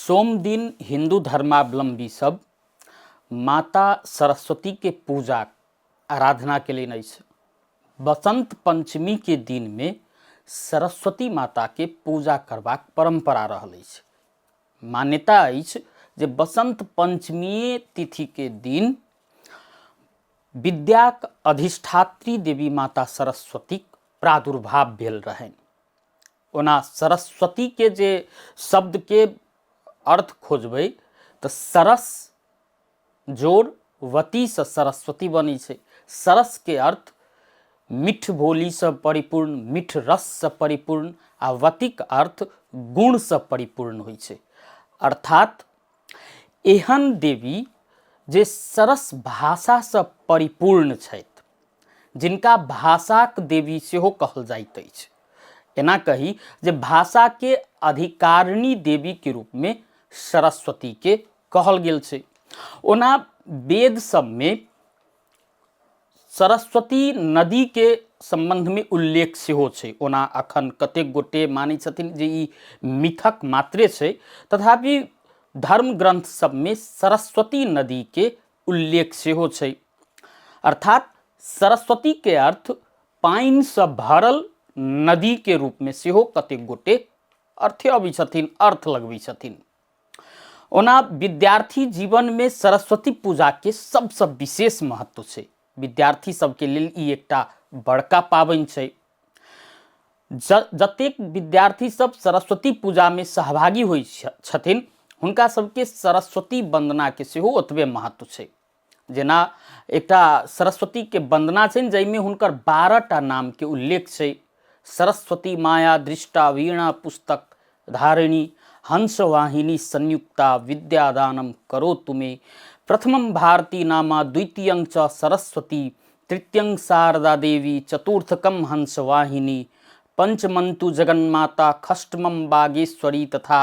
सोम दिन हिन्दू धर्मावलम्बी सब माता सरस्वतीके पूजा आराधना केलनि अछि। बसंत पंचमी के दिन में सरस्वती माता के पूजा करबाक परंपरा रहल अछि। मान्यता अछि जे बसंत पंचमी तिथि के दिन विद्याक अधिष्ठात्री देवी माता सरस्वतीक प्रादुर्भाव भेल रहनि। ओना सरस्वती के जे शब्द के अर्थ खोजबै तऽ सरस जोड़ वतीसँ सरस्वती बनै छै। सरसके अर्थ मिठ बोलीसँ परिपूर्ण, मिठ रससँ परिपूर्ण आ वतीक अर्थ गुणसँ परिपूर्ण होइ छै। अर्थात एहन देवी जे सरस भाषासँ परिपूर्ण छथि, जिनका भाषाक देवी सेहो कहल जाइत अछि। एना कही जे भाषाके अधिकारिणी देवीके रूपमे सरस्वतीके कहल गेल छै। ओना वेद सबमे सरस्वती नदीके सम्बन्धमे उल्लेख सेहो छै। ओना अखन कतेक गोटे मानै छथिन जे ई मिथक मात्रे छै, तथापि धर्म ग्रन्थ सबमे सरस्वती नदीके उल्लेख सेहो छै। अर्थात सरस्वतीके अर्थ पानिसँ भरल नदीके रूपमे सेहो कतेक गोटे अर्थे अबै छथिन, अर्थ लगबै छथिन। ओना विद्यार्थी जीवनमे सरस्वती पूजाके सबसँ विशेष महत्व छै। विद्यार्थी सबके लेल ई एकटा बड़का पाबनि छै। जतेक विद्यार्थी सब सरस्वती पूजामे सहभागी होइ छथिन हुनका सबके सरस्वती वन्दनाके सेहो ओतबे महत्व छै। जेना एकटा सरस्वतीके वन्दना छनि जाहिमे हुनकर 12टा नामके उल्लेख छै। सरस्वती माया दृष्टा वीणा पुस्तक धारिणी हंसवाहिनी संयुक्ता विद्यादानम करो तुमे प्रथमम भारती नामा द्वितीयं च सरस्वती तृतीयं शारदा देवी चतुर्थकम हंसवाहिनी पंचमंतु जगन्माता खष्टमम बागेश्वरी तथा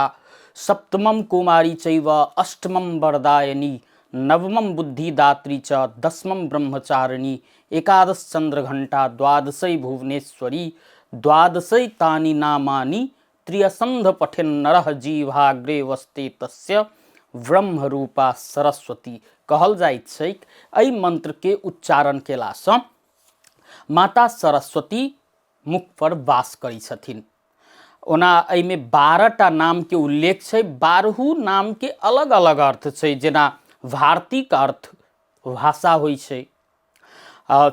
सप्तमम कुमारी चैव अष्टमम वरदायनी नवमम बुद्धिदात्री च दशमम ब्रह्मचारिणी एकादश चंद्रघंटा द्वादशै भुवनेश्वरी द्वादशै तानि नामानि त्रियसंध पठेन नरः जीवाग्रे वस्ते तस्य ब्रह्मरूपा सरस्वती कहल जाइत छैक। एहि मंत्रके उच्चारण केलासँ माता सरस्वती मुख पर वास करै छथिन। ओना एहिमे 12टा नामके उल्लेख छै, 12 नामके अलग अलग अर्थ छै। जेना भारतीक अर्थ भाषा होइ छै,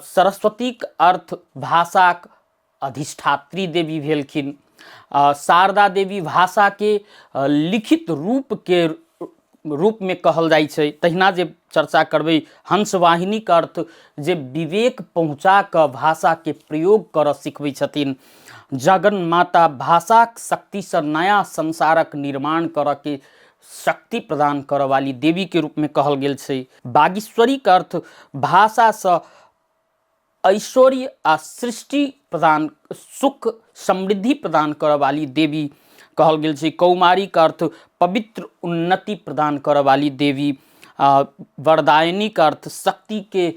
सरस्वतीक अर्थ भाषाक अधिष्ठात्री देवी भेलखिन, शारदा देवी भाषाके लिखित रूपके रूपमे कहल जाइ छै। तहिना जे चर्चा करबै हंसवाहिनीके अर्थ जे विवेक पहुँचा कऽ भाषाके प्रयोग करऽ सिखबै छथिन, जगन माता भाषाक शक्तिसँ नया संसारक निर्माण करऽके शक्ति प्रदान करऽ वाली देवीके रूपमे कहल गेल छै। बागीश्वरीके अर्थ भाषासँ ऐश्वर्य आ सृष्टि प्रदान सुख समृद्धि प्रदान करऽ वाली देवी कहल गेल छै। कौमारीके अर्थ पवित्र उन्नति प्रदान करऽ वाली देवी, वरदायिनीके अर्थ शक्तिके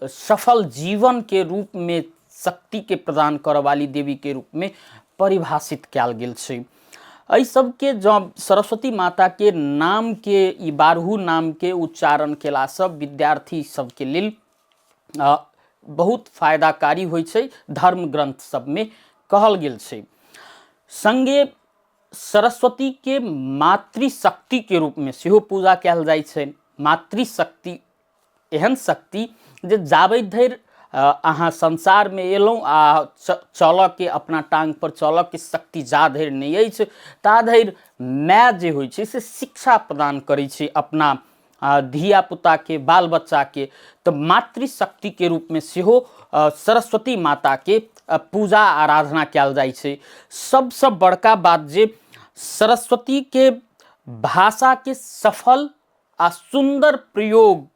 सफल जीवनके रूपमे शक्तिके प्रदान करऽ वाली देवीके रूपमे परिभाषित कयल गेल छै। एहि सबके जँ सरस्वती माताके नामके ई 12 नामके उच्चारण केलासँ विद्यार्थी सबके लेल बहुत फायदाकारी होइ छै, धर्म ग्रन्थ सबमे कहल गेल छै। सङ्गे सरस्वतीके मातृशक्तिके रूपमे सेहो पूजा कयल जाइ छै। मातृशक्ति एहन शक्ति जे जाबै धरि अहाँ संसारमे एलहुँ आ चलऽके अपना टाङ्गपर चलऽके शक्ति जा धरि नहि अछि ता धरि माय जे होइ छै से शिक्षा प्रदान करै छै अपना धियापुताके, बाल बच्चाके। तऽ मातृशक्तिके रूपमे सेहो सरस्वती माताके पूजा आराधना कयल जाइ छै। सबसँ बड़का बात जे सरस्वतीके भाषाके सफल आ सुन्दर प्रयोग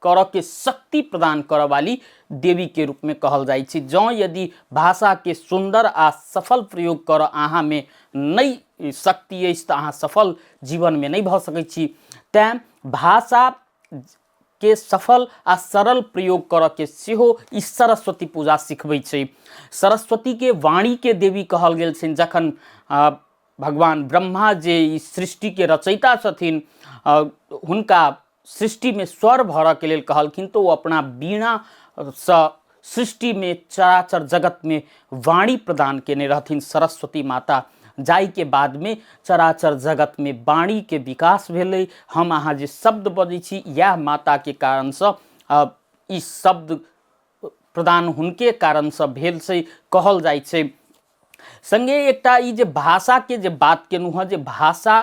करऽके शक्ति प्रदान करऽ वाली देवीके रूपमे कहल जाइ छै। जँ यदि भाषाके सुन्दर आ सफल प्रयोग करऽ अहाँमे नहि शक्ति अछि तऽ अहाँ सफल जीवनमे नहि भऽ सकै छी। तैँ भाषाके सफल आ सरल प्रयोग करऽके सेहो ई सरस्वती पूजा सिखबै छै। सरस्वतीके वाणीके देवी कहल गेल छनि। जखन भगवान ब्रह्मा जे ई सृष्टिके रचयिता छथिन, हुनका सृष्टिमे स्वर भरऽके लेल कहलखिन तऽ ओ अपना वीणासँ सृष्टिमे चराचर जगतमे वाणी प्रदान केने रहथिन सरस्वती माता, जाहिके बादमे चराचर जगतमे वाणीके विकास भेलै। हम अहाँ जे शब्द बजै छी, इएह माताके कारणसँ ई शब्द प्रदान हुनके कारणसँ भेल छै, कहल जाइ छै। सङ्गे एकटा ई जे भाषाके जे बात केलहुँ हँ, जे भाषा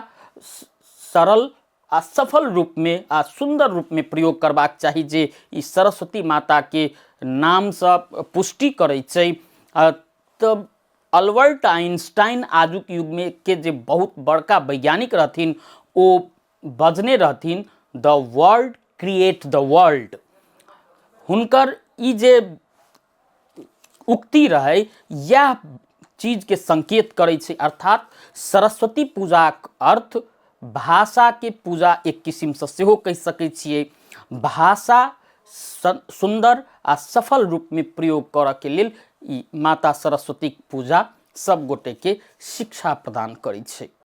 सरल आ सफल रूपमे आ सुन्दर रूपमे प्रयोग करबाक चाही, जे ई सरस्वती माताके नामसँ पुष्टि करै छै। तऽ अल्बर्ट आइंस्टाइन आजुक युगमे के जे बहुत बड़का वैज्ञानिक रहथिन, ओ बजने रहथिन, "the word create the world"। हुनकर ई जे उक्ति रहै, इएह चीजके संकेत करै छै। अर्थात सरस्वती पूजाक अर्थ भाषाके पूजा एक किसिमसँ सेहो कहि सकै छियै। भाषा सुन्दर आ सफल रूपमे प्रयोग करऽके लेल ई माता सरस्वतीक पूजा सब गोटेके शिक्षा प्रदान करै छै।